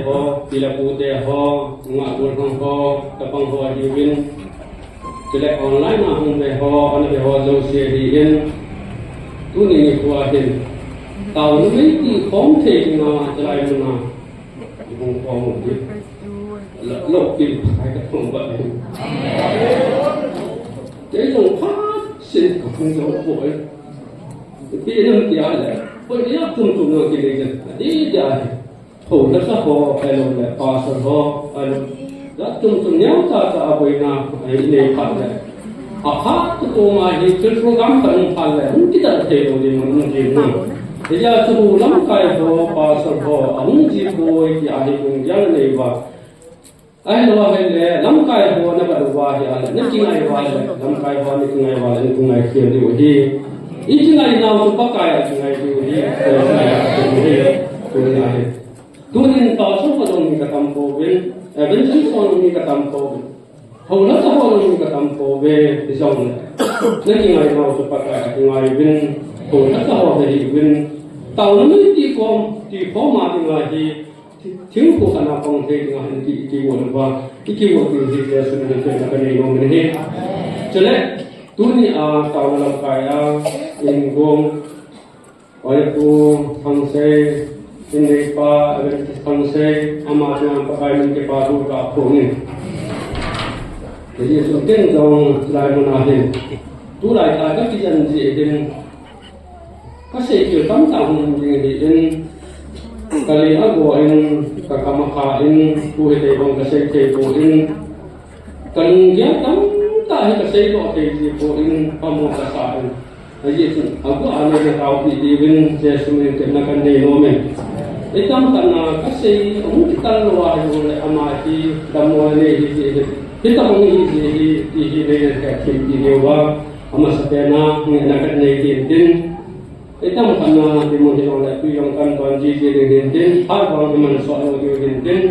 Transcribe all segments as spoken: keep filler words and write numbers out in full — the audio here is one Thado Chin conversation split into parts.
Ho, pi le pu te ho, nungah gollhang ho, chapang ho ahiuvin. Chule online a hung ve ho, ana ve ho jouse ahin. Tuni nikho a hin. Taona mei ti khom thei dinga, chulai mun a. Hung khom u hi. Lo, lo, pi, ai ka thong ba. Kei jong phat sin ka hung jong ko ai. Pi nam ti a le. Ko ya tum tum no ki le jan. Adi ja. Ho, la sa ho, hello le, pastor ho, hello. La tum tum neo ta ta a boina, ai nei phat le. A phat tu tu ma hi, thil program ka hung phat le, hung kita thei lo ding, hung ding, hung. Ija chu lamkai ho, pastor ho, a hung ji ko, ki a hi hung yang nei ba. Ai lo a hi le, lamkai ho, na ba lo ba hi a le, na kingai ba le, lamkai ho, na kingai ba le, na kingai khian diu hi. I kingai nau tu Pakai a kingai diu hi. Ko sa ya, ko hi, ko na hi. Tunin pastor ho jong mi ka tam pouvin, evangelist ho jong mi ka tam pouvin. Houlhasa ho jong mi ka tam pouve, ti jong le. Na kingai nau chu Pakai a kingai uvin, houlhasa ho hi uvin. Taona mei ti khom, ti khom a kingai hi, thingkhu khat a pang thei dinga hin ki, ki won ba, ki, ki won ti hi Jesu min in themna ka nei nom in ahi. Chule, tuni a taona lamkai a, in gong, Oi Pu Thangsei, in neipa, Evangelist Thangsei, ama chunga Pakai min kipa thu ka phong in. Hijeh chun ken jong chulai mun a hin. Tulai tah ka kijen ji hin. Ka sei thil tamtah hung um ding ahin. Ka lei a go in, ka kam a kha in, thu hithei bang ka sei thei poi in. Ka lunggel tamtah hi ka seidoh thei ji poi in, pamo ka sa in. Ajeh chu, agu a nei na tao pi diuvin, Jesu min in themna ka nei nom in. Ei tamtah na ka sei, ahung kital lou a hi le ama hi, dammo na nei hi ji hi. Hitabang hi ji hi, ti hi nei na ka thil pi diu va. Amasapen a, ngehna ka nei tin tin. Ei tamtah na, ti mun hi jong le, tui jong kan ton ji ji ding tin tin. Phat vang hi man so lou diu tin tin.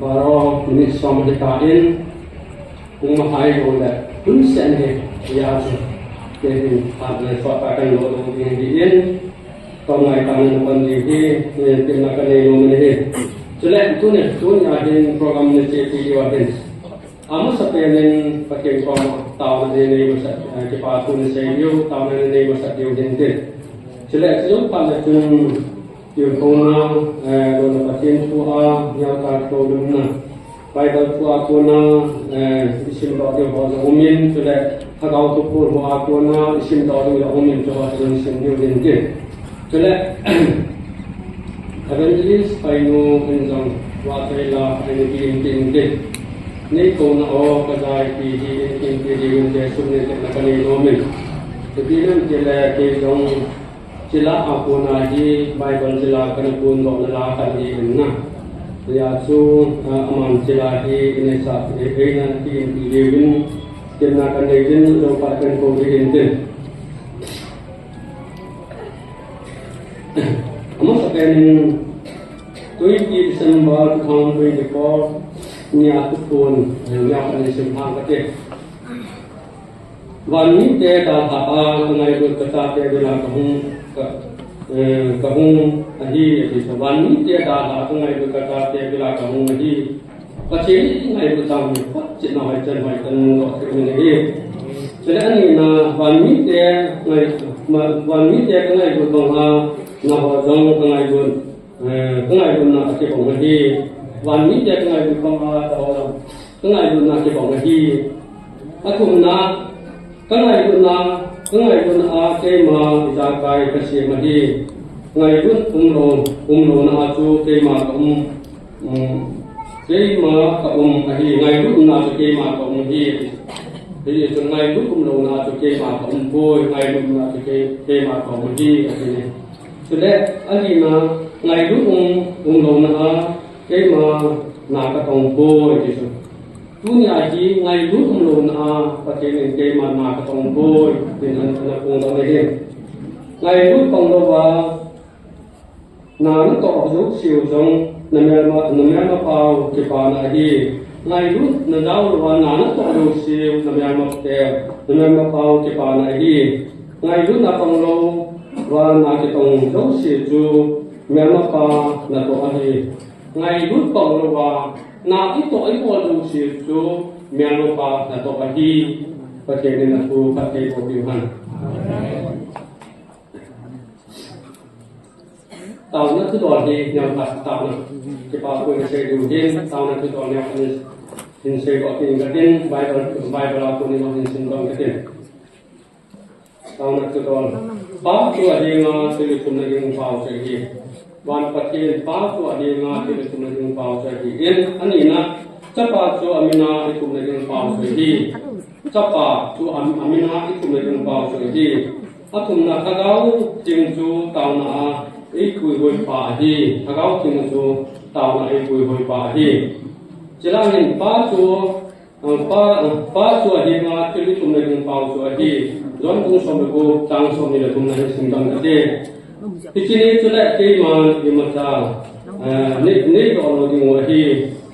Baro minute som hi ta in, pung ma hai lo le, hun sen hi, ya chu, ke hin, phat le so ta kan lo lo ding hi in, to ngai ta na pan ding hi, ne, tin na ka nei lo ne hi. Chule, tuni, tuni a hin program ne che ti wa hin. Amasapen in Pathen koma taona nei nei masa, eh, kipa thu nei sei diu, taona nei nei masa diu hin tin. Chule, chu jong phat le chun, Thilpho na, eh, lona Pathen thu a, neo ta thilpho lum na. Bible thu a kona, eh, i simdoh diu ho jong um in, chule Lhagao Thupol ho a kona, i simdoh diu jong um in, chu ho jong sim diu ding tin. Chule, Evangelist Painu in jong, wa thei la, Painu ki in tin tin. Nei kona o, ka jai pi hi in tin pi diu in te, sum nei te na ka nei nom in. Te pi lam te le, ke jong, Chila a kona hi Bible chila kana kondoh na la khat hi in na. Hia chu, ah, aman chila hi in ei sa, ei, ei na ti in ti diu in, tin na kan nei din, jong pa kan ko di in tin. Amasapen in twenty December two thousand twenty-four, nia tu pon, eh, nia kan nei sim hang ka te. Van mite dalha a ka ngailut ka chate vil'a ka hung, ka, eh, ka hung ahi, ati chu. Van mite dalha a ka ngailut ka chate vil'a ka hung ahi. Pathen i ngailut tah hi, Pathen a hoichen hoichen mu doh thei u ahi. Chule ani na van mite ngai, ma, van mite ka ngailut bang a, nangho jong ka ngailut. Eh, ka ngailutna a kibang ahi. Van mite ka ngailut bang a, ka ngailutna kibang ahi. Athumna, ka ngailutna, ka ngailutna a keima ijakai ka sem ahi. Ngailut umlou, umlouna a chu keima ka um, um, keima ka um ahi. Ngailutna chu keima ka um ahi. Hijeh chun ngailut umlouna a chu keima ka um poi, ngailutna chu kei, keima ka um ahi, ati ne. Chule, alina, ngailut um, umlouna a, keima na ka tong poi, ti chu. Tunia hi ngailut umlouna a, Pathen in keima na ka tong poi, tin ana, ana phongdoh na hi. Ngailut pang louva, na natoh jouseu jong, na melma, na melmapau kipana ahi. Ngailut na jao louva, na natoh jouseu, na melmate, na melmapau kipana ahi. Ngailutna pang lou, Vana kitong jouse chu melmapa natoh ahi. Ngailut pang louva, na itoh ibol jouse chu melmapa natoh ahi. Pathen in athu phatthei boh piu hen. Taona thudol hi neokhat taona kipah poi in sei diu hin, taona thudol neokhat hin sei doh ding katin, Bible, Bible a kon in hin sim doh katin. Taona thudol. Pa chu ahenga thil ithumna ding pao chu ahi. Van Pathen Pa chu ahenga thil ithumna ding pao chu ahi. In, anina, Chapa chu amina ithumna ding pao chu ahi. Chapa chu am-, amina ithumna ding pao chu ahi. Athumna Lhagao Theng chu taona a eipuihoi pa ahi. Lhagao Theng chu taona a eipuihoi pa ahi. Chule hin Pa chu, ah, Pa, ah, Pa chu ahenga thil ithumna ding pao chu ahi. John bung som le gup chang somni le thumna hin sim doh kate. Hiche ni chule keiman imacha, ah, nei, neidoh lou diu ahi.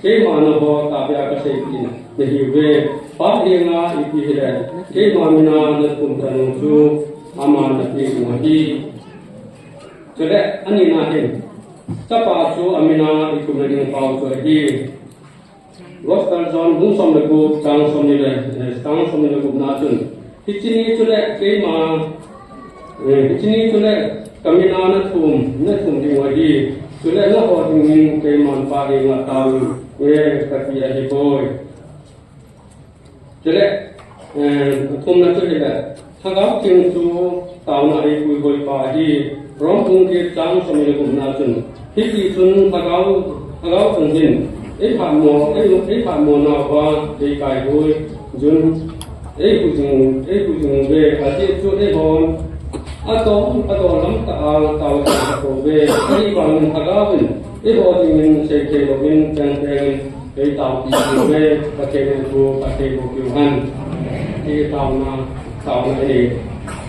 Keiman nangho tahbeh a kaseipeh nahiuve. Pa henga ipi hile, keima mina nathum tanu chu aman napeh u ahi. Chule anina hin, Chapa chu amina ithumna ding pao chu ahi. Gospel John bung som le gup chang somni le, eh, chang somni le gupna chun, hiche ni chule keima, eh, hiche ni chule kamina nathum, nathum diu ahi. Chule nangho dingin keiman Pa henga taovin, eh, kati ahipoi. Chule, eh, athumna chu hile, Lhagao Theng chu taona a eipuihoi pa ahi. Rom bung get chang somni le gupna chun, hitichun Lhagao, Lhagao Theng hin eiphatmo, ei, eiphatmo nauva eikaihoi jun, eihuhjing, eihuhjing uve, ajeh chu eihon adol, adol lam tah a taona tapouve. Ahivangin Lhagao in eiho dingin seithei louvin pengpeng in eitaopi jiuve. Pathen in athu phatthei boh piu hen. Hiti taona, taona hi,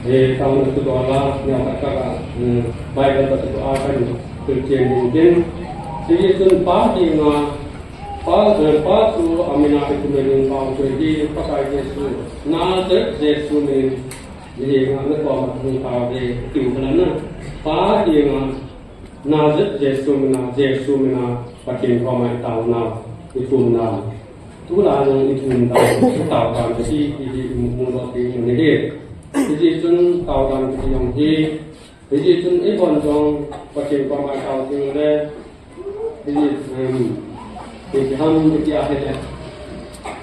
eh, taona thudol a neokhat khat a, eh, Bible khat a kahin hilchen ding ahin. Hitichun Pa henga, Pa, eh, Pa chu amina ithumna ding pao chu ahi. Pakai Jesu, Nazareth Jesu min, mihem a nakoma hung taove, tiu khat na. Pa henga, Nazareth Jesu mina, Jesu mina, Pathen koma itaona, ithumna. Tulai jong ithum dan, itao dan kiti, kiti imu, mudoh ding ahi. Hitichun tao dan kiti jong hi, hitichun eihon jong Pathen koma itao ding le, hiti, um, hiti ham, hiti ahile.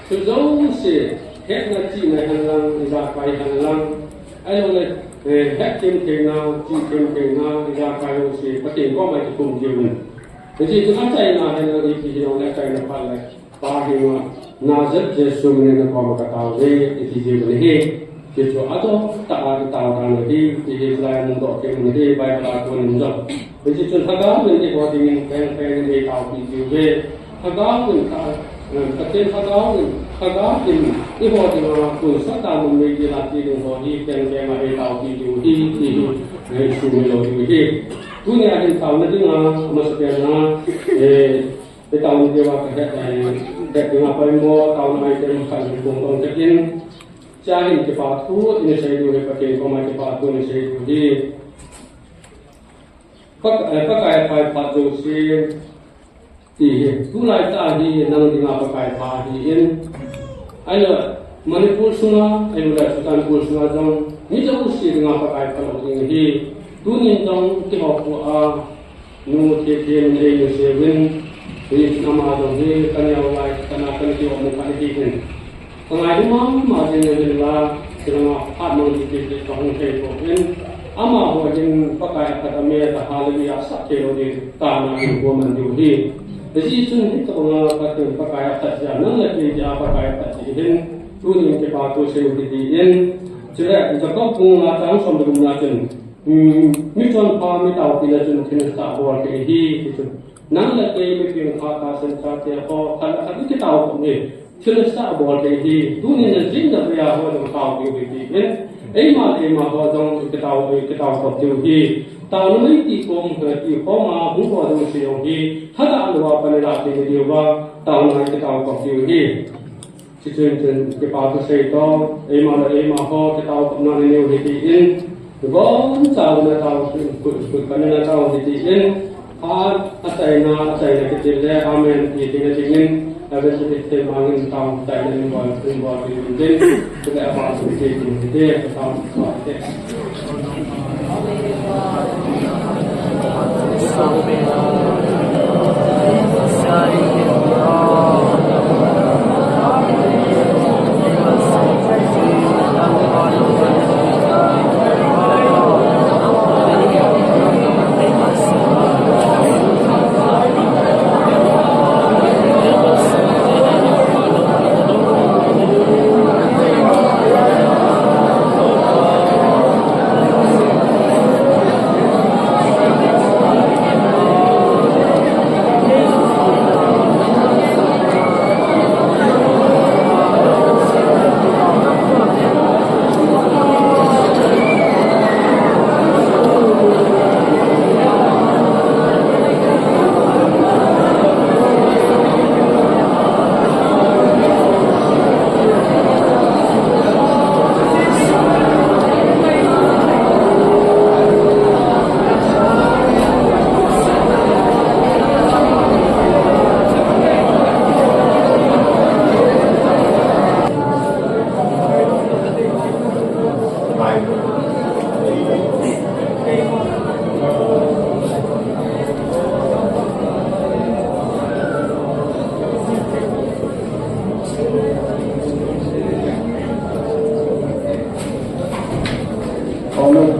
Thu jouse, hetna chihna hen lang, ijakai hen lang, ahilouleh, eh, hetthem theina, chih them theina, ijakai jouse, Pathen koma ikikhum jiuvin. Hitichun achaina hen lang, ipi hijongle achaina phat le, Pa henga, Nazareth Jesu min in nakoma kataove, iti jiuvin ahi. Hichu adoh tah a itao dan ahi, ti hi tulai mudoh kei uvin ahi, Bible a kon in jong. Hitichun Lhagao in eiho dingin pengpeng in eitaopi jiuve. Lhagao in, Pathen Lhagao in, Lhagao in eiho dinga tonsot a mun meidil a che ding ho hi pengpeng a eitaopi jiu ahi, ti hi, eh, sumil lou diu ahi. Tunia hin taona dinga, amasapen a, eh, itaona diuva kahet, eh, het dinga poimo, taona item khat hin kong tong tein. Chua hin kipa thu in sei diu ahi, Pathen koma kipa thu in sei diu ahi. Pak-, eh, Pakai apha phat jouse, ti hi, tulai tah hi nang dinga Pakai apha ahin. Ahilou, Manipur sunga, ahilou le Churachandpur sunga jong, mi jouse dinga Pakai apha lou ding ahi. Tunin jong kihoutoh a, nu Thetheng in eina sei uvin, hichun ama jong hi kaneo lai, kana, kana kihoutoh khat ahin. Kangai mama jing in la, chulanga phat mang ding ti kahung thei pon. Amaho hin Pakai aphat a me ta hallelujah sah thei lou ding, tana in go man diu ahi. Hijeh chun hitobanga Pathen Pakai aphat jeh a, nang le kei jeh a Pakai aphat jeh hin, tunin kipa thu sei u hite. Chule, Jacob bung nga chang som le gupna chun, um, mi chonpha mi taopina chun thil nasatah abol thei ahi, ti chu. Nang le kei mipeng pha tahsan chate ho, khat le khat ikitao khom hi, thil nasatah abol thei ahi. Tunin najing navei a ho jong taopiu hite. Eima le eima ho jong ikitao, ikitao khom diu ahi. Taona meiti kom, ti khom a hung ho jouse jong hi, thadah lou a pan ilah thei diuva, taona ikitao khom diu ahi. Hichun chun kipa thu sei to, eima le eima ho, kitao khomna inei u hite. Gom chauna tao, kut, kut panina tao, ti, ti, in, a, achaina, achaina kiti le, amen, ti, ti, na, ti, in, a, ve, ti, ti, te, mangin tao, chaina, in, bol, in, bol, ti, in, tin, ti, le, a, ba, ti, ti, ti, ti, ti, tao, tao, ti.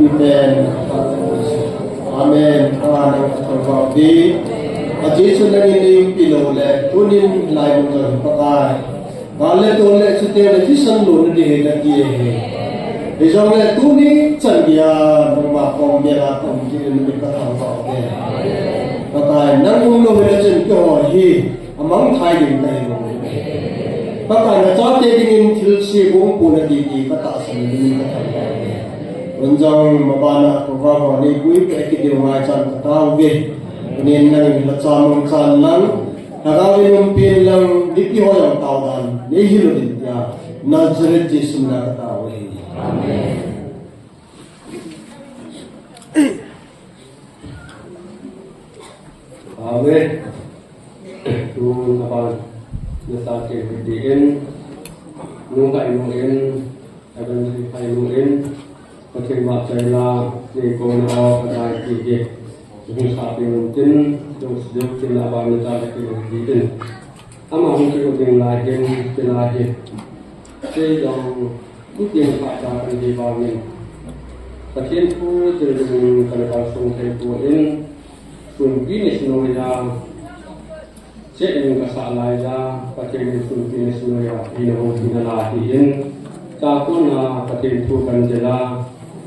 Amen. Amen. Amen. A Jesu nangin neipeh lou le, tunin hilai mun jong Pakai. Gal le tol le chuteng le thisan lona ding ahi kati ahi. Hijongle tuni chan geiya nangma kom bela kaum kit in nangin kathangvah uve. Pakai nang umlou hile chun keiho hi amangthah ding kahi lou. Pakai nachate dingin thilse gongpona ding ti katahsan in nangin kathangvah uve. Tun jong mabana program ho neipui peh kit diu ngaichan katao uve. Tunin nangin lhacha mangchan lang, Lhagao in umpi in lang, mipi ho jong taodan neihil uvin tia, Nazareth Jesu mina katao ahi. Amen. Amen. Tun aban, nachate hiti in, nunghei nu in, Evangelist Phainu in, Pathen vahchoila, neikouna ho, kadai ti hi, hung sah ding un tin, jong sejou tin aban nachate hiti in. Ama hung kimu ding lai hin, tina hi. Sei jong, hung tin pha cha kan hi vangin. Pathen thu, thil ding kan kalsong thei pon, sunpi ni sinoya. Cheh in kasah laiya, Pathen in sunpi ni sinoya, hina hung hina la hi in, chakona Pathen thu kan jela,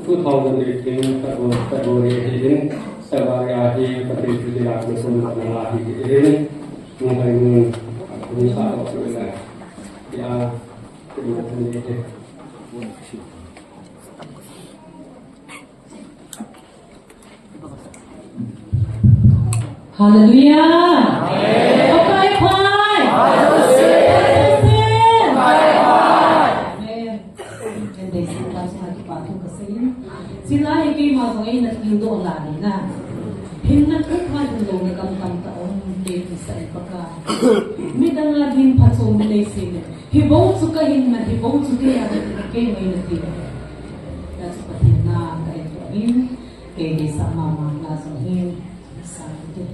two thousand eighteen, February, February hi in, February a hi Pathen thu jela kan sun kan la hi in, nung hai nung, nung sa ko la, ya, nung hai nung. Hallelujah. Pakai, pakai. Amen. Chulai hi keima jong eina tildoh lai na. Hinna thupha hinlouna tamtah um, kei kisai Pakai. Midang a din phatchomna neisei le. Hibou chu kahinna, hibou chu keiya, keima eina ti. Hijeh chun Pathen na kahin, kei deisah mama na jong hin, sa te.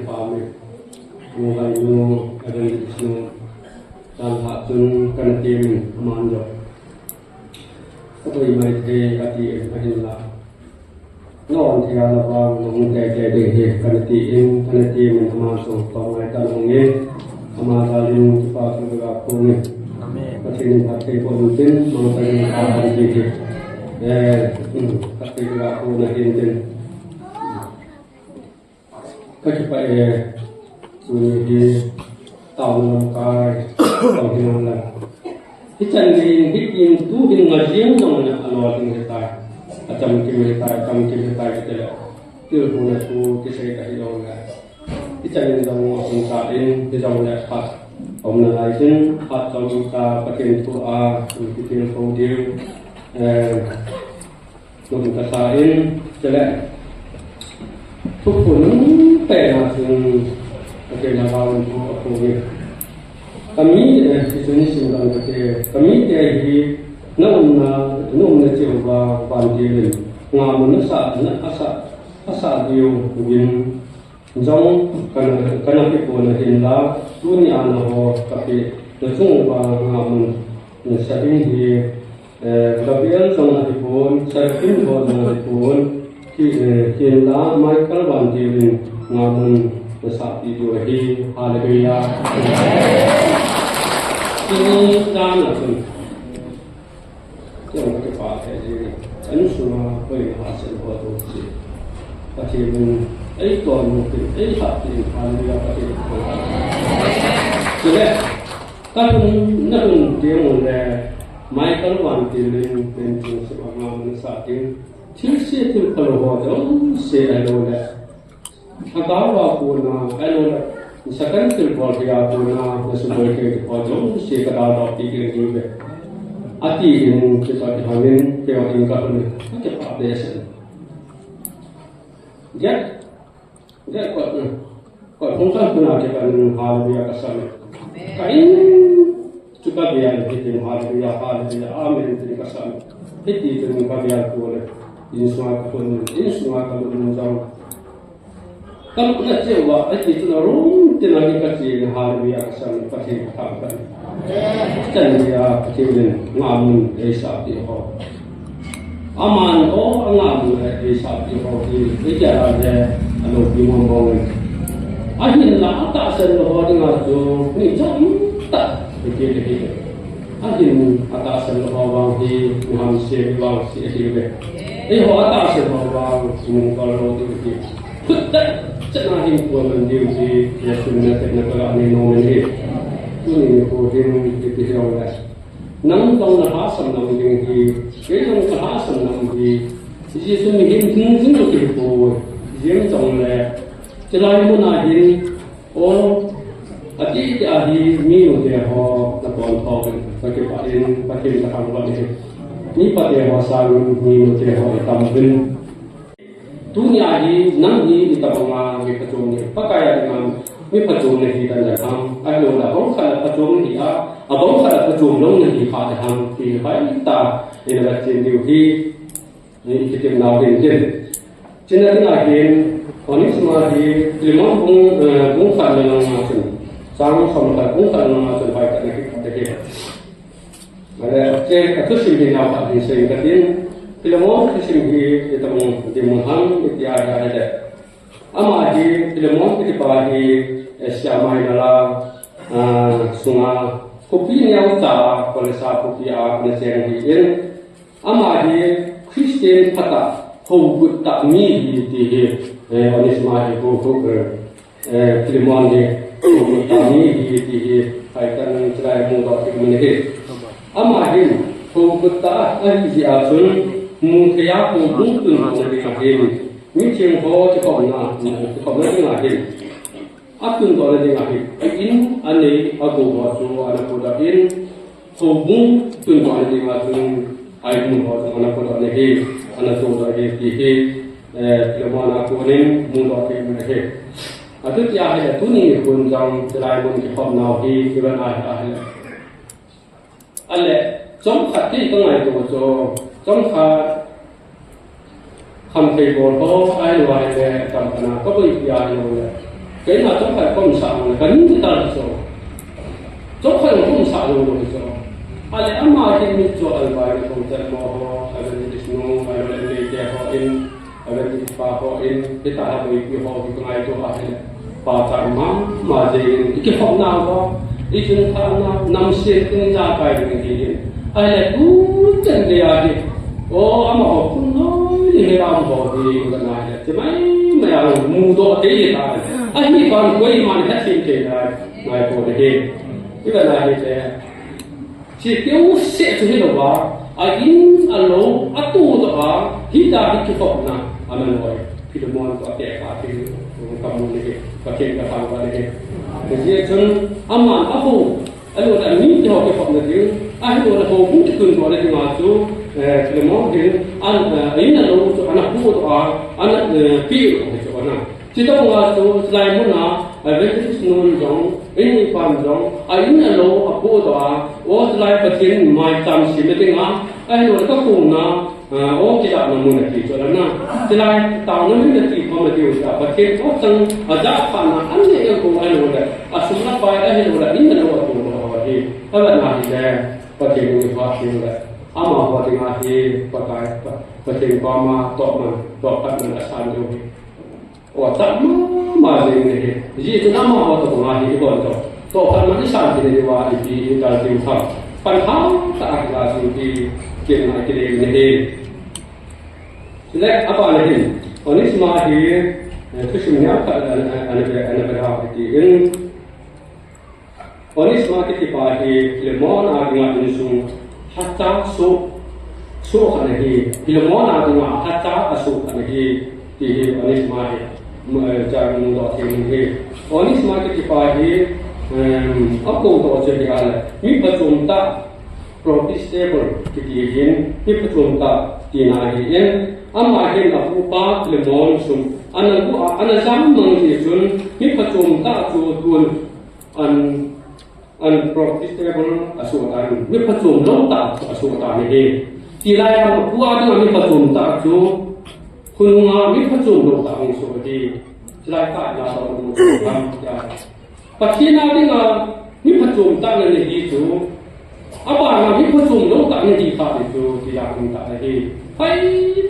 Pami, Muvainu, Evangelist nu, Tanha chun kana temin aman jo. Kadei mai thei ati ahinla. Naon thei a la vang nong te te de he kana temin, kana temin aman so pa mai ta nong e. Ama jalin pa tu ga ko ni. Amen. Pathen in phatthei boh in tin, mang ta ni a kan ti he. Eh, mm, phatthei ga ko na hin tin. Kakipah e, tuni hi taona lamkai, taona lamkai. Hichan hin, hitin tu hin nga jing jong na alo ding hitai. Achamkim hitai, achamkim hitai kiti le. Tilkhouna thu kisei ta hilou le. Hichan hin jong nga sung ta in, hi jong le khat. Omna lai sin, khat jong ta Pathen thu a, kitilkhou diu. Eh, Tun kasa in, chule. Thuphun pen a chun, Pathen a vang thu aphong e. Kami, eh, hichun simdang kate. Kamite hi, na umna, na umna cheh uva, vantil in. Ngamun nasa, na, asa, asa diu, uvin. Jong kana, kana kipona hinla, tuni a nangho kapeh, nachung uva ngamun nasa ding hi, eh, Gabriel jong ahipon, Seraphim ho jong ahipon, hi, eh, hinla, Michael vantil in ngamun nasah pi diu ahi, hallelujah. Tuni dan a chun. Kei jong kakipah thei jing e. Insunga koima hahsat ho toh cheh. Pathen in eitol mu tin, eihat tin, hallelujah, Pathen in. Chule, kahung, nahung teng ule, Michael vantil in, pen chung sep a ngamun nasah ding. Thilse thil phalou ho jouse ahilou le. Lhagao a kona, ahilou le, Satan thilbol thei a kona, nasuboi thei thei ho jouse kadaldoh pi ding ahiuve. Ati in, kei jong kihangin, kei jong kahung in, kakipah behseh. Get, get kot, kot phung khat kona kei jong hallelujah kasam e. Ka in, Chu kagel, hitin hallelujah, hallelujah, amen, tin kasam. Hiti chun kagel pole. Insunga kahung, insunga kalut jong. Kalutna cheh uva, hiti chun room tina hi kachen, hallelujah kasam, Pathen kathangvah in. Chan dia, Pathen in ngamun eisah peh ho. Aman o, angamun eisah peh ho hi, ikei a le, aloupi mong mong e. Ahinla, atahsan lou ho dinga chu, mi chomtah, ikei le hi. Ahin, atahsan lou ho vang hi, mi hamse, mi vangse ahiuve. Eiho atahsan ho vang, mongkol lou ding ahi. Khut tah, chan a hin puan man diu hi, Jesu min a tepna kaga nei nom in ahi. Tuni nikho hin, ipi hijongle. Nang jong nalhahsam na um ding ahi, kei jong kalhahsam na um ahi. Jesu mihem hing jing lou ding ahipoi. Ijeh inem itileh, chulai mun a hin, o, ati ati a hi, mi nute ho, natong tho uvin, kakipah in, Pathen kathangvah in. Mi pate ho sangin, mi nute ho itam uvin. Tunia hi, nang hi, itobanga mi phachom nahi, Pakai a dinga mi phachom nahi dan dan ham, ahilouleh, abang khat a phachom nahi a, abang khat a phachom lou nahi kha dan ham, ti hoitah in ivet chen diu hi, ikitem nau hin tin. Chuna dinga hin, Onesima hi, Philemon bung, eh, bung khat le nga nga chun, chang som le khat bung khat le nga nga chun hoitah in akikhat ahi. Ahile, che, athusim hi nao khat hin seiyin katin, Philemon thusim hi itobang dinmun ham iti ahile. Ama hi Philemon kitipa hi Asia Minor a, ah, sunga khopi neocha a, Kolose khopi a ana cheng ahin. Ama hi Christian phatah, hougut tah mi ahi ti hi, eh, Onesima hi hou, hou, eh, Eh, Philemon hi, hougut tah mi ahi ti hi, hoitah in chulai mudoh thei um ahi. Ama hin, hougut tah ahi jeh a chun, muthei a houbung tundohna dinga hin, mitheng ho kikhopna, kikhopna dinga hin, atundohna dinga hin, a in, anei, agou ho chu, ana pudoh in, Houbung tundohna dinga chun, a in ho chun ana pudoh ahi, ana chohdoh ahi ti hi, eh, Philemon a konin mudoh thei um ahi. Achuti ahile tuni nikho jong chulai mun kikhopnau hi, ivet a ahile. Ahile, chomkhat kei kangaito chu, chomkhat Khamthei bol ho, ahilou ahile, tamtah a kaboipi ahilou le. Keima chomkhat kom sa le, kanin ti ta chu. Chomkhat kom sa lo lo chu. Ale ama hi mi chu albai ko te mo ho, ale ni no, ale ni te ho in, ale ni pa ho in, kita ha boi pi ho ki ngai to a he. Pa ta ma, ma je in, ki ho na ho, i chun tha na, nam se tin ja kai ni ki in. Ale tu chen le a hi. O, ama ho kun no, ni he ram ho ni ka na he. Ti mai, mai a mu do te ye ta. A hi pan koi man ha chin te na, mai ko de he. Ila na he te. Chi keu se chu hi lo ba. A in a lo, a tu do a. Hi da hi ki hop na. A man loi. Philemon ko te ka ti. Ka mu ni he. Ka ken ka pa ba ni he. Ke je chun ama a ho. Ahilou le, mi ti ho kikhopna ding, ahilou le, houbung kitun dohna dinga chu, eh, Philemon hin, an, eh, a in a lo chu, ana pu doh a, ana, eh, pi doh hi chu ana. Chutobang a chu, chulai mun a, eh, evangelist nun jong, in pan jong, a in a lo, a pu doh a, o chulai Pathen maicham semna dinga, ahilou le, ka kona, Ah, o kidahna mun ati chu lana. Chulai taona mun ati khom ati u ta. Pathen o chang a ja pha na an ne el ko ahilou le. A sum na pai ahilou le. In na lo a ko lo ho hi. A la na hi le. Pathen u pha hi le. Ama ho ti nga hi. Pakai. Pa-, Pathen pa ma to ma. To pat na a san jo hi. O, tah mama jing nahi. Hijeh chun ama ho toh banga hi ibon toh. Toh khat man isan thei nahi uva ipi idal diu ham. Pan hah tah a kila jing ti ken ngai kile nahi. Chule, abana hin. Onesma hi, eh, thusim neo khat, eh, eh, ana be, ana be hao ti in. Onesma kiti pa hi Philemon a dinga insung lhacha soh, soh khat ahi. Philemon a dinga lhacha asoh khat ahi, ti hi Onesma hi, mm, eh, cha mu doh thei hi. Onesma kiti pa hi, em, akou doh chu hi a le, mi phachom tah, profitable kiti hin, mi phachom tah tina hi in, ama hin apupa Philemon sum ana gu a, ana jam mang jeh chun, mi phachom tah chu tun An, an profitable asoh tan, mi phachom lou tah asoh tan ahi. Tilai a pu a dinga mi phachom tah chu, khonunga mi phachom lou tah hung soh ahi. Tilai tah ina tah hung soh tan, ya. Pathen a dinga mi phachom tah nahi chu, abana mi phachom lou tah nahi kha chu, tilai hung tah ahi. Pai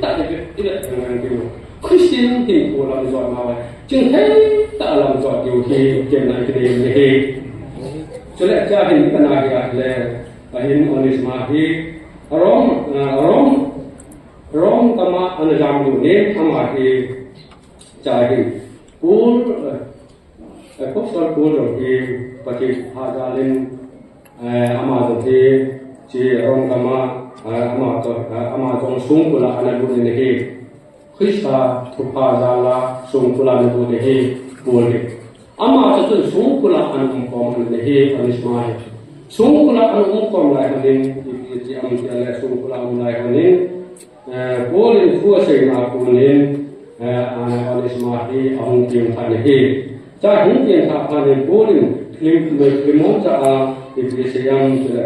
tah ahi, tilai hung tah ahi. Christian hinkho lam jot nau, chingthei tah lam jot diu hi, ken nai kinei u ahi. Chule cha hin kana hi a le, ahin Onesma hi, Rom, ah, Rom, Rom gam a ana jam diu ahi, ama hi, cha hin, Paul, eh, Apostle Paul jong hi Pathen pha jal in, eh, ama jong hi, chi Rom gam a, eh, ama toh, eh, ama jong songkul a ana lut in ahi. Christa thupha jal a songkul a ana lut ahi, Paul hi. Ama toh chun songkul a ana umkhom in ahi, Onesma hi. Songkul a ana umkhom lai hon in, ipi ti am ti le songkul a um lai hon in, Eh, Paul in thu aseina a kon in, eh, a, Onesma hi ahung pengtha in ahi. Cha hung pengtha phat in Paul in Philem-, Philemon cha a, ipi asei em tile,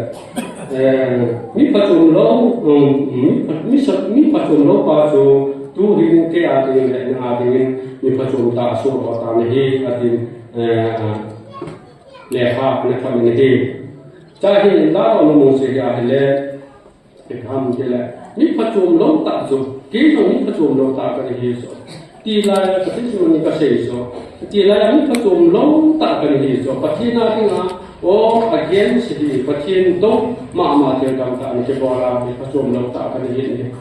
eh, mi phachom lou, um, mi pha-, mi sa-, mi phachom lou pa chu, tu hin kei a dingin le nang a dingin, mi phachom tah asoh doh tan ahi, atin, eh, lekha ana thot in ahi. Cha hin la lo mo se ya le, Ipi ham tile, mi phachom lou tah chu, kei jong mi phachom lou tah kana hi chu. Tilai a ka testimony ka sei chu. Tilai a mi phachom lou tah kana hi chu. Pathen a dinga, o, against hi, Pathen dou mama thil dang tah ana kibol a, mi phachom lou tah kana hi.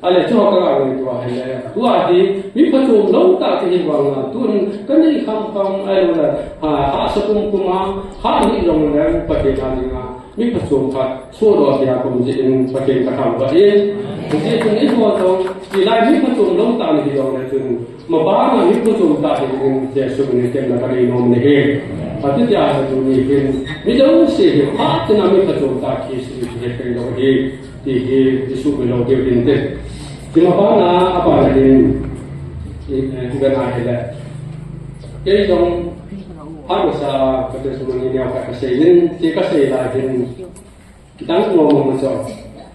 Ale chu ka ga ngai tua hi le. Tua hi, mi phachom lou tah kahi vang a, tun ka nei kham kham ahilou le, ha, hahsa pum pum a, ha ni jong le, Pathen a dinga. Mi phachom khat, sohdoh thei a kom jeh in Pathen ka thangvah in. Hijeh chun eiho jong, hilai mi phachom lou tah nahi jong le chun, mabana mi phachom tah hiding in Jesu min in temna ka nei nom nahi. Ati tia hi tuni hin, mi jouse hi phat tina mi phachom tah kisei hi thei lou hi, ti hi, Jesu min lou diu hin te. Ti mabana, abana hin, i, eh, i bena hi le. Kei jong, Phat masa ka testimony neo khat ka sei in, ti ka sei lai hin. Kidang mo mo ma cho.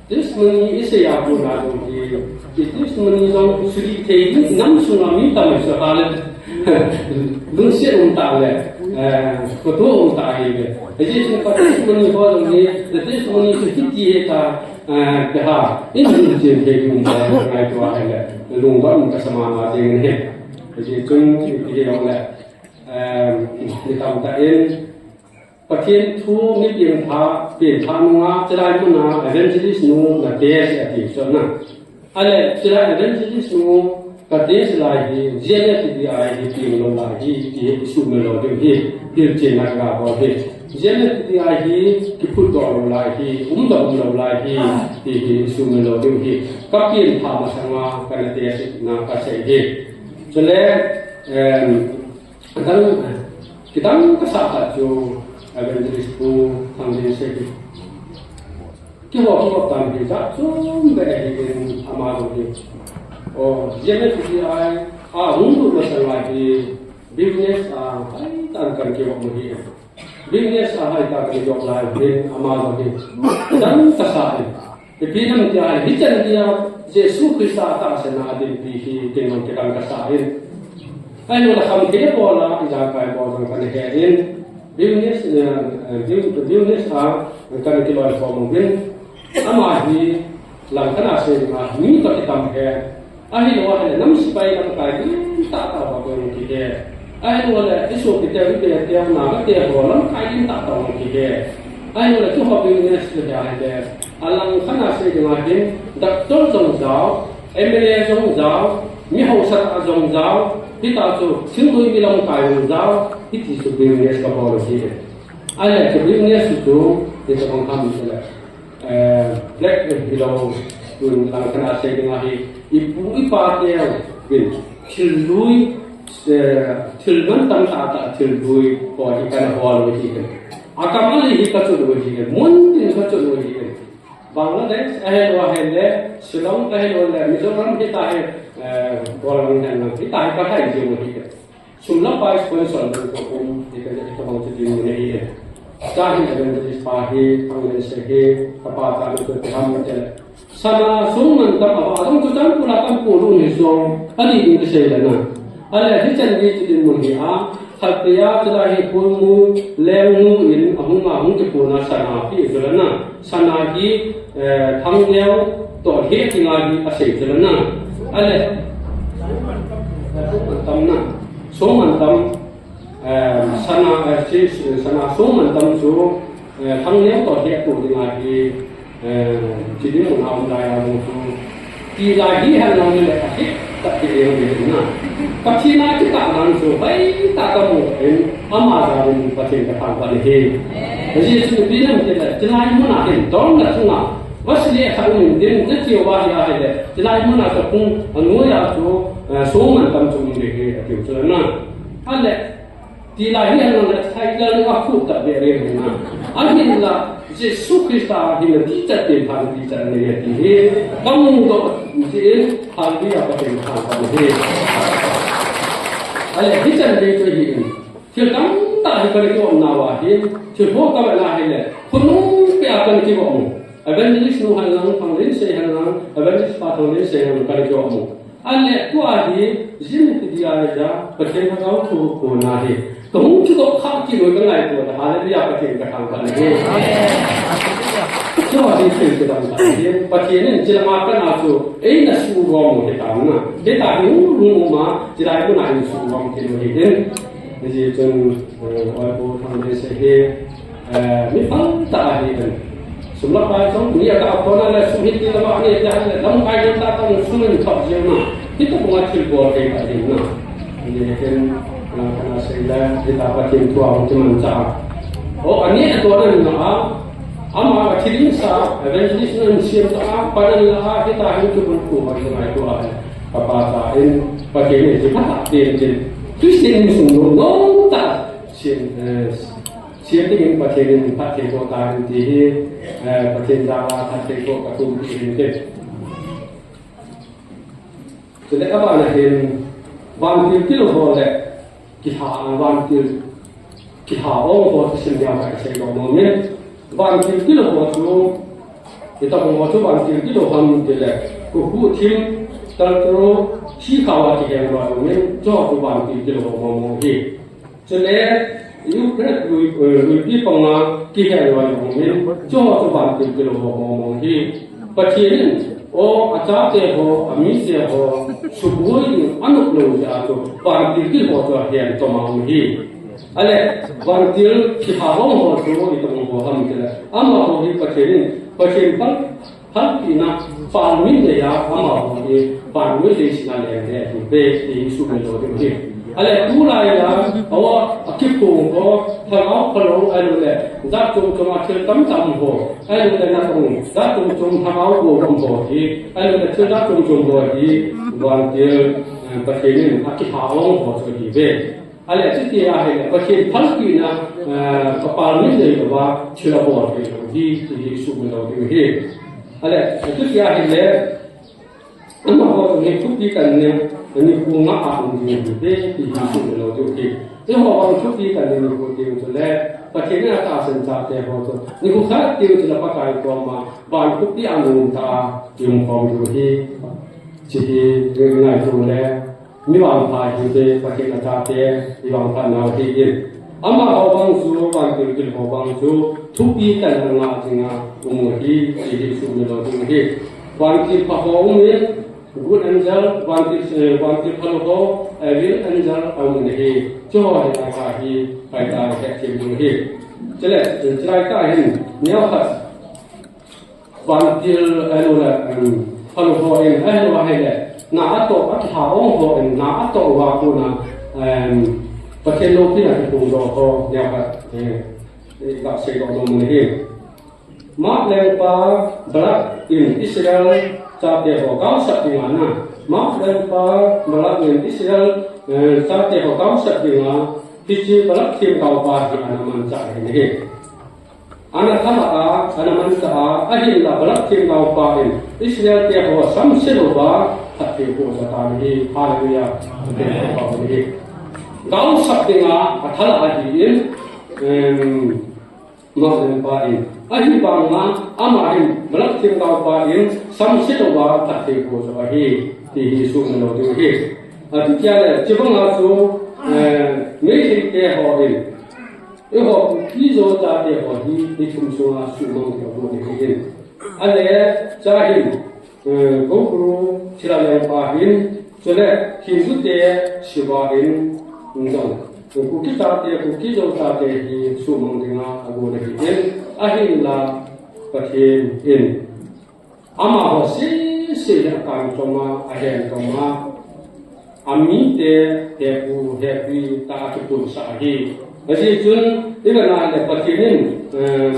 Testimony i sei a kon a jong hi. Ki testimony jong suri thei in nam sunga mi tam so ha le. Lungset um tah le, eh, photo um tah ahi ve. Hiche chun ka testimony ho jong hi, the testimony chu hiti ahi ta, eh, ka ha. In lungset thei um ta, ngaito ahi le. Lungdon ka sa mama jeng in ahi. Hiche chun, hiti ahi le. Eh, ni tam tah in, Pathen thu mi piengthah, piengthah nunga, chulai muna evangelist nu na test ati chu na. Ahile, chulai evangelist nu ka test lai hi, G N F T D I hi pieng lou lai hi, ti hi isumil lou diu hi, hilchenna ka bol hi. G N F T D I hi kiphut doh lou lai hi, umdoh um lou lai hi, ti hi isumil lou diu hi. Ka piengthah masanga, ka na test na ka sei hi. Chule, em, Adang, kidang kasah khat chu Evangelist Pu Thanglen sei hi. Kihou, kihou tam hi jat chom be hi in ama jong hi. O, G N F T D I a hung lut masang lai hi business a hoitah in kan kihou mu hi. Business a hoitah in kan kihou lai hi ama jong hi. Kidang kasah hi. Ipi ham tia, hichan tia Jesu Christa tahsan a dinpi hi kin jong kidang kasah in. Ahinla khamthei bol a, ijakai bol jong kana he in. Business, eh, eh, bu-, business a kana kiloikhom uvin. Ama hi langkhat a sei dinga mi toh kitam he. Ahilou ahile, nam sepai lamkai lentah tah uva jong kihe. Ahilou le, isopite, ipite, nagate ho lamkai lentah tah uva kihe. Ahilou le, kihou business le ahile, alangkhat a sei dinga hin, doctor jong jao, M L A jong jao, mi haosa tah jong jao, hitia chu thingnoi mi lamkai jong jao, hiti chu business kabol u ahi. Ahile, chu business chu, hitabang ham le. Eh, black hilou, tun langkhat a sei dinga hi, ipu ipa teuvin, thil lui, eh, thil mantam tah tah, thil lui, ho hi kana hol u ahi. Akam ali hi kachun u ahi, mun tin kachun u ahi. Bangladesh, ahilou ahile, Shillong, ahilou le, Mizoram, hitia hi, eh, bol lang hen lang, hitia hi kalhai jing u ahi. Sum le pai sponsor ding toh um, iti, iti bang chu dinmun ahi e. Chua hin evangelist pa hi, Thanglen sei hi, kapa tah in chu ti ham ti le. Sana sum mantam a, adang chu chan pula kan pu lu ni so, ani ding kisei le na. Ahile hichan gei chu dinmun hi a, khat tia, chulai hi pulmu, lengnu in, ahung a, hung kipuna sana pi chu le na. Sana hi, eh, Thangneo toh he ti ngai hi asei chu le na. Ahile, sum mantam na. Sum mantam, eh, sana, eh, chi, sana sum mantam chu, eh, Thangneo toh he pu ding ahi, eh, chi ding mun a um lai a jong chu. Ti lai hi hen lang le ka he, ta ti e na. Pathen a kitah dan chu, hoitah kamu in, ama jal in Pathen kathangvah e. Ajeh chu ipi ham ti le, chulai mun a hin, dong la chunga, Wesley khat um in tin, na chiu va hi ahile, chulai mun a chu kung, anoi a chu, eh, sum mantam chu um e, ati u chu na. Ahile, ti lai hi ahin le, thai la le a khu ta be re na. Ahinla, Jesu Christa hi na ti chat te phan ti chat ne ya ti hi. Kamu doh ji in, hallelujah, Pathen kathangvah e. Ahile, hichan gei chu hi in. Thil tamtah hi kana kium nau ahi, thil ho kavet na ahile, khonung peh a kana kium u. Evangelist nu hen lang, Thanglen sei hen lang, evangelist pa Thanglen sei hen lang kana kium u. Ahile, tua hi, jin ti dia le ja, Pathen lhagao thu kona hi. Kahung kidoh kha kilou kangaito le, hallelujah, Pathen kathangvah e. Tua hi thil kidang tah ahi, Pathen in chilanga kana chu, eina sugom u hitam na. Hitia hi hung lhung u ma, chulai muna hin sugom kit u hi in. Hijeh chun, eh, oi pu Thanglen sei hi, eh, mi phatah ahi in. Sum le pai jong, mi a ka khona le sum hi ti le ba ni ti le, lamkai le tah tah sum in thot jeng na. Hitabang a thil bol thei tah ding na. Ni hin, eh, kana sei le, hitia Pathen thu a hung kimanchah. O, ani a to na na a, ama ka thil in sa, evangelist na in siam ta a, pa na la a, hitia hin kibulphu hoi ngai tua. Kapa cha in, Pathen in ji phatah ten ten. Christian in sung nom nom tah. Siam, eh, siam ding in Pathen in phatthei boh tahen ti hi, eh, Pathen jal a phatthei boh kathum ti hin te. Chule abana hin, vantil til ho le, kiha, vantil, kiha ong ho ti sim jong kasei nom nom in. Vantil til ho chu, hitabang ho chu vantil til ho ham ti le, kukhu thim, Tal tharuk, thikha a kihen loi umin, chuho chu vantil kilou mong mong hi. Chule, Euphrates lui, eh, luipi panga kihen loi umin, chuho chu vantil kilou mong mong hi. Pathen in, o, achate ho, amite ho, suboi ding anop lou jeh a chu, vantil kilou chu ahen toma um hi. Ale, vantil kiha hong ho chu, itobang ho ham tile. Amaho hi Pathen in, Pathen pang, Phalpina, pal min neiya, amaho hi, pal min nei sina leng le, hi ve, ti hi sumil lou diu hi. Ale tulai a, awa, akiphong ho, lhagao phalou, ahilouleh, jat chom chom a thil tamtah ho, ahilouleh natong, jat chom chom lhagao ho, ho hi, ahilouleh thil jat chom chom ho hi, vantil, eh, Pathen in, akiha hong ho, chu hi ve. Ale, chuti ahile, Pathen phalpina, eh, kapal min nei louva, thil abol thei lou hi, ti hi sumil lou diu hi. Ale, chuti ahile, amaho hi thupi kan nei, nikho nga a um ding hi, ti hi sumil lou diu hi. Eiho vang thupi kan nei nikho ding chule, Pathen in atahsan chate ho chu, nikho khat ding chule Pakai koma, van thupi a mun ta, um khom diu hi. Chi hi, ngaito le, Mi vangpha hite, Pathen achate, i vangpha nau hi in. Amaho vang chu, vantil kilou ho vang chu, thupi tah a nga jing a, um u hi, ti hi sumil lou diu hi. Vantil pha ho um in, good angel, vantil, eh, vantil phalou ho, evil angel, a um in hi. Chuho hi a ka hi, pai ta, he thim diu hi. Chule, chulai tah hin, neo khat, Vantil, eh, lo le, em, phalou ho in, eh, lo ahile, na atoh, akiha hong ho in, na atoh uva kona, em, Pathen loupina kiphong doh ho, neo khat, eh, eh, gasei doh nom u ahi. Moab lengpa Balak in Israel chate ho gaosap ding a na. Moab lengpa Balak in Israel, eh, chate ho gaosap ding a, hiche Balak themgaopa hi ana manchah ahi. Ana thalah a, ana manchah a, ahinla Balak themgaopa in Israel te ho samse louva, phatthei boh jatan ahi, hallelujah, phatthei boh jatan ahi. Gaosap dinga, athalah ahi in, em, Moab lengpa in. Ahivanga, ama hin, Balak themgaopa in, samse louva, phatthei boh jatan ahi, ti hi sumil lou diu ahi. Ati tia le, chubanga chu, eh, Meitei te ho in, Eiho Kuki-Zo chate ho hi, ni thum sunga suhmang keu ahi in. Ale, cha hin, eh, Gokulu thilha lengpa hin, chule Hindu te Shiva in, jong. Kuki chate, Kuki-Zo chate hi suhmang dinga agon ahi in. Ahinla Pathen in. Amaho sese hi akan choma, ahen choma, amite hepu, hepi tah a akipunsah ahi. Ajeh chun, ivet na le Pathen in, em,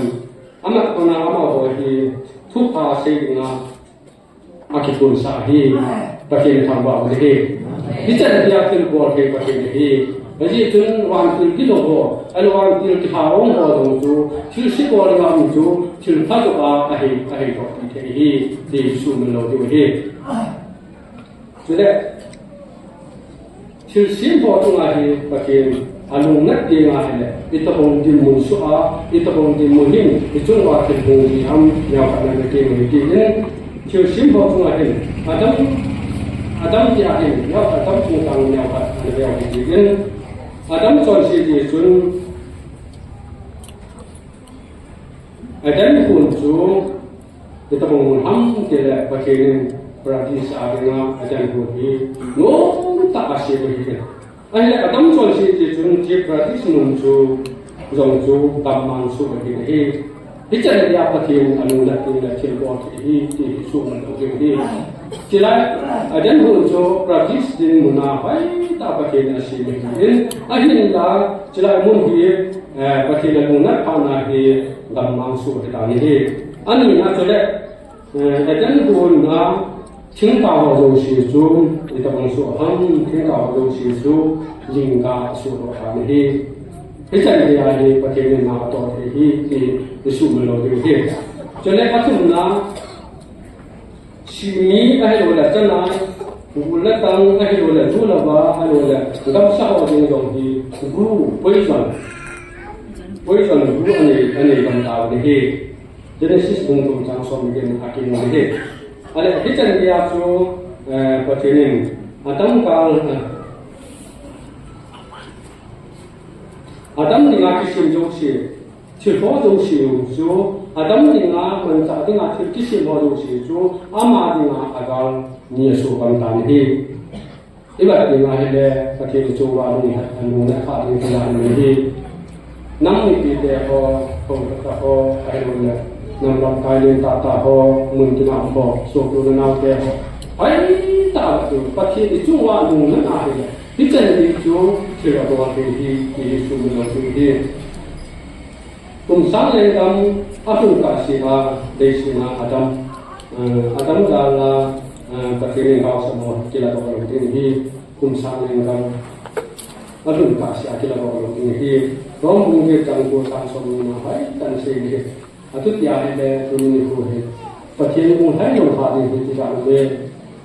amat kona amaho hi thupha sei dinga akipunsah ahi. Pathen thangvah u ahi. Hichan dia thilbol thei Pathen ahi. Ajeh chun vantil kilou ho, ahilou vantil kiha hong ho jong chu, thilse bol ngam chu, thilpha joh a, ahi, ahi doh thei ahi, ti sumil lou diu ahi. Chule, thilsem ho chunga hi Pathen alungnat ding ahile, itobang dinmun soh a, itobang dinmun hin, ichung uva thil hung ji ham, neo khat ana ve kit u hite. Thilsem ho chunga hin, Adam, Adam tia hin, neo, Adam chungchang neo khat ana ve u hite. Adam chonse ti chun, Eden hon chu, itobang mun ham tile Pathen in Paradise a dinga Eden hon hi nomtah a asem ahi. Ahile Adam chonse ti chun hiche Paradise mun chu jong chu gammang soh ahi. Hichan dia Pathen alungnat ding le thilbol thei ahi ti hi sumil lou diu ahi. Chulai Eden hon chu Paradise dinmun a hoitah a Pathen in asem ahi. Ahinla chulai mun hi, eh, Pathen alungnat phatna hi gammang soh ahitan ahi. Anina chule, eh, Eden hon a thingkah ho jouse chu, itobang soh ham, thingkah ho jouse chu, jingkah soh doh tan ahi. Hichan dia hi Pathen in na atoh thei ahi, ti hi sumil lou diu ahi. Chule athumna, Simi ahilouleh chanai, gul le tang ahilouleh ju le va ahilouleh gamsa ho ding jong hi gu, poison. Poison gu anei, anei gam tau ahi. Genesis bung thum chang som le get a kimu ahi. Ale, hichan dia chu, Eh, Pathen in, Adam kal, eh, Adam dinga kisem jouse, thil ho jouse u chu, Adam dinga, manchah dinga thil kisem ho jouse chu, ama dinga agal ni asoh pan tan ahi. Ivet dinga hile, Pathen chunga lung, lungna kha ding kila ahi. Nam mipite ho, Kolkata ho, ahilouleh, nam lamkai lentah tah ho, mun tina ho, sopi u le naote ho. Ahi tah chu, Pathen chunga lungna ahile. Hichan hi chu, thil abol hi, hi, hi, hi, chu, mi lo chu, hi. Kum sang lenggam alhun kahsea, leiset a Adam, eh, Adam jal a, eh, Pathen in gaosap ho kiladoh lou ding ahi, kum sang lenggam alhun kahsea kiladoh lou ding ahi. Rom bung get chang ko chang som ni na hoitah in asei ahi. Achuti ahile, tuni nikho hi Pathen lunglhai lou kha ding hi tijat um e.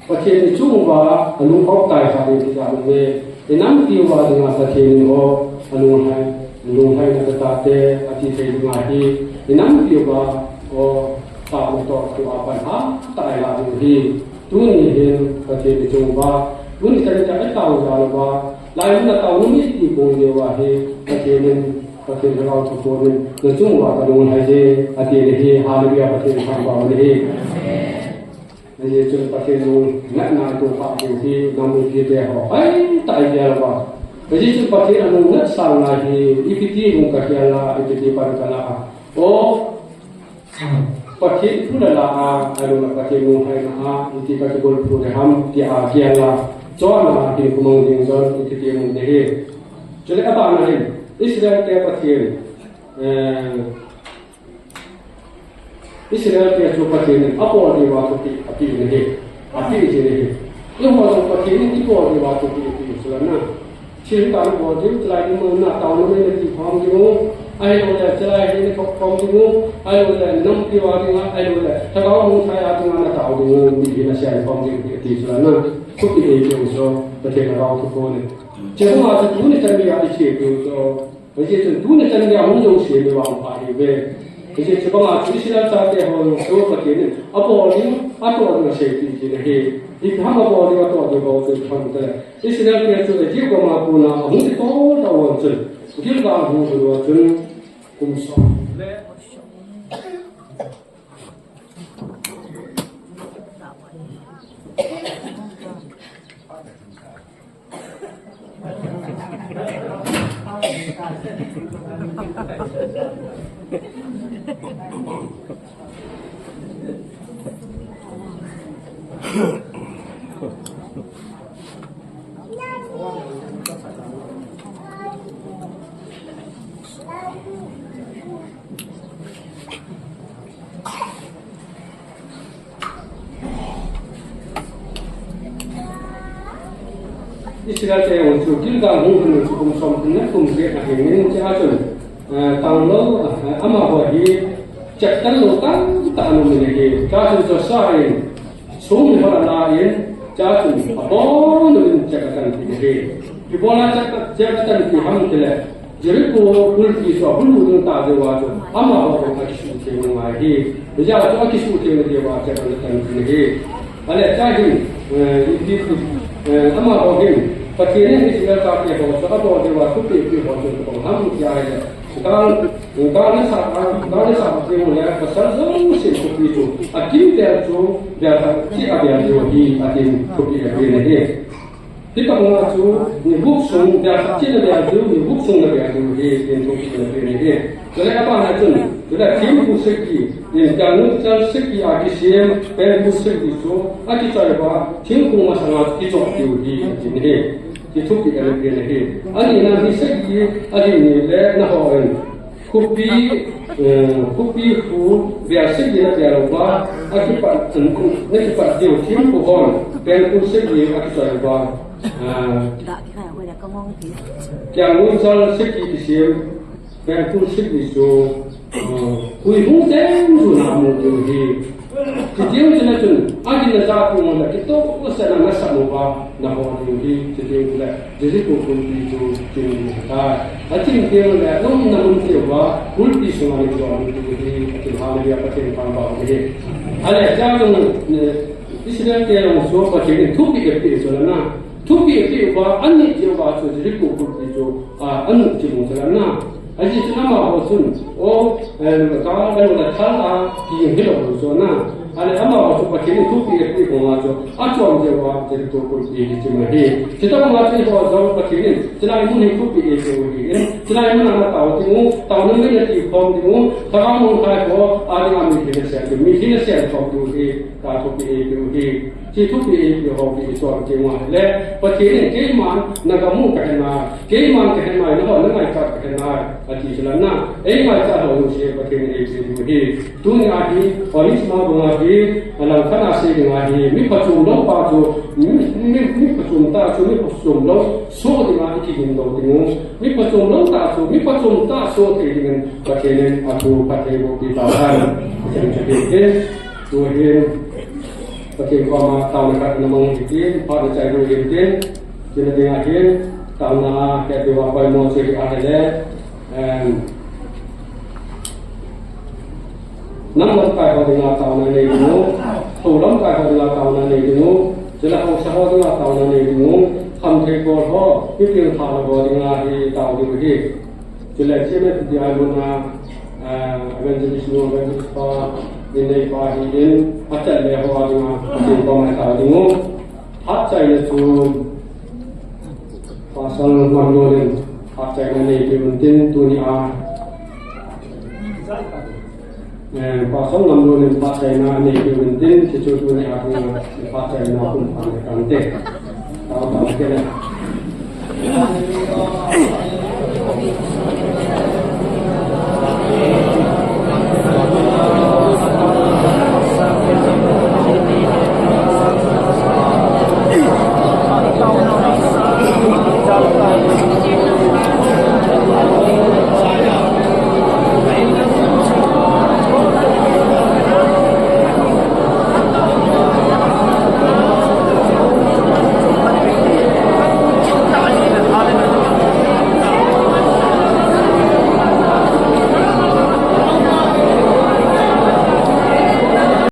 Pathen i chung uva alung hop tai kha ding tijat um e. I nampi uva dinga Pathen in o alunglhai, alunglhaina katate ati thei ding ahi. I nampi uva o tao toh tua pan ha tai la ding ahi. Tuni hin Pathen i chung uva, tuni chan chan i tao jal uva, lai mun a tao nom i ti bou jeh uva hi, Pathen in, Pathen Lhagao Thupon in, na chung uva kalunglhai e, ati ahi. Hallelujah, Pathen thangvah in ahi. Hijeh chun Pathen lungnatna i toh kha diu hi, nam mipite ho, hoitah i gel uva. Hijeh chun Pathen alungnat sanga hi, ipi ti lung kakhel a, ipi ti pan kalah a. O, Pathen thu la la a, ahilouleh Pathen lunglhaina a, iti kakibulphu ding ham, tia gel a, chonna hin kumang ding jong, iti ti mun ding ahi. Chule abana hin, Israel te Pathen, eh, Israel te chu Pathen in abol diuva thupeh apeh in ahi. Apeh jin ahi. Eiho jong Pathen in ibol diuva thupeh apeh in ahi. Thil tah nabol diu, chulai ding mun a tao nom in nati khom diu. Ahilouleh chulai ding nakhop khom diu. Ahilouleh nampi uva dinga, ahilouleh Lhagao Muangthai a dinga natao diu. Mi hi nasei khom diu ti chulai na. Thupeh apeh in ahi. Pathen Lhagao Thupon in. Chule ama chu tuni chan geiya i che diu chu. Hijeh chun tuni chan geiya hung jouse mi vangpha ahiuve. Hijeh chun banga chu Israel chate ho jong chu Pathen in abol diu, atoh diu asei ti jin ahi. Ipi ham abol diu, atoh diu bou chu ipi ham tile. Israel te chu Egypt gam a kona ahung kitoh tah uva chun, Gilgal hung lhun uva chun, kum som le Israel te jong chu Gilgal hung lhun u chu kum somthum le kum get ahi in, chua chun, eh, tanglo, eh, amaho hi cheptan lou tamtah ana um in ahi. Chua chun Joshua in song mi ho ala in, chua chun abonun chep atan ahi. Ibola chep, chep atan ti ham tile, Jericho kulpi chu ahung lut ding tah jeh uva chu, amaho jong akisuh thei u angai ahi. Hijeh a chu akisuh thei u jeh uva chu, aban le tan thei u ahi. Ahile chua hin, eh, ipi, eh, amaho hin, Pathen in Israel chate ho chu abol diuva thupeh apeh ho chu, abang ham tia ahile, gal, gal nasah, gal nasah ding u le, pasal jousen khopi chu, akimvel chu, vel khat cheh a vel diu ahi, atin thupeh apen ahi. Hitobang a chu, ni gup sung, vel khat cheh a vel diu, ni gup sung a vel diu ahi, tin thupeh apen ahi. Chule abana chun, chule thempu sagi, in kalnunchal sagi a kisem, pengkul sagi chu, akichoi uva, thingphung masanga kichoh diu ahi, atin ahi. Ti thupeh apen ahi. Anina hi sagi, ahin ni le nahon. Khopi, eh, khopi khu, vel sagi na vel uva, akipat, nakipat diu thempu hon, pengkul sagi akichoi uva. Ah, kalnunchal sagi kisem, pengkul sagi chu, ah, hui hung cheng chu namu diu ahi. Chuteng chule chun, agin naja pum le kitoh sel a nasam uva, nahon diu ahi, chuteng chule, Jericho kulpi chu ching diu ahitai. Aching teng le, nom na mun cheh uva, kulpi sunga najon diu ahi, atin hallelujah, Pathen thangvah u ahi. Ahile, chua chun, eh, Israel te jong chu Pathen in thupeh eipeh chu ahi na. Thupeh eipeh uva, anit jeh uva chu Jericho khopi chu, a, anit jing u chu ahi na. Ajeh chu amaho chun, o, em, ka, ka, ka thal a, kihil hilou chu ahi na. Ahile amaho chu Pathen in thupeh eipeh banga chu, achom jeh uva Jericho khopi hi chim ahi. Chutobang a chu eiho jong Pathen in, chulai mun hi thupeh eipeh u ahi. Chulai mun a natao ding u, taona mei nati khom ding u, lhagao mun lhai ho, a dinga mitlhi nasem ding u, mitlhi nasem khom ding u hi. Ka thupeh eipeh u hi, hiche thupeh eipeh ho hi ichon teng uva ahile, Pathen in keiman nagam u kahe nai, keiman kahe nai, nangho nangaichat kahe nai, ati chu ahi na, eingaichat lou jouse Pathen in eipeh diu ahi. Tunia hi, Onisma banga hi, alangkhat a sei dinga hi, mi phachom lou pa chu, mi, mi, mi phachom tah chu, mi phachom lou soh dinga ikigin lou ding u, mi phachom lou tah chu, mi phachom tah soh thei dingin, Pathen in athu phattheiboh pi tahen. Pathen chu hi, hi, tu hin, Pathen koma taona khat namang hitin, phat nachai diu hitin, chuna dinga hin, taona a, kei diuva poimo chu hi ahile, em, nam lamkai ho dinga taona nei ding u, hou lamkai ho dinga taona nei ding u, chule haosa ho dinga taona nei ding u, khamthei bol ho, mi pengthah lou ho dinga hi tao diu hi. Chule chuna dinga muna, ah, evangelist nu, evangelist pa, min neipa hi in, achan le ho a dinga, Pathen koma tao ding u. Phat chaina chu, Pastor Ngamlun in phat chaina nei diu hintin tunia. Eh, Pastor Ngamlun in phat chaina nei diu hintin, hichu tunia dinga phat chaina kum phan le kante. Tao tao kele.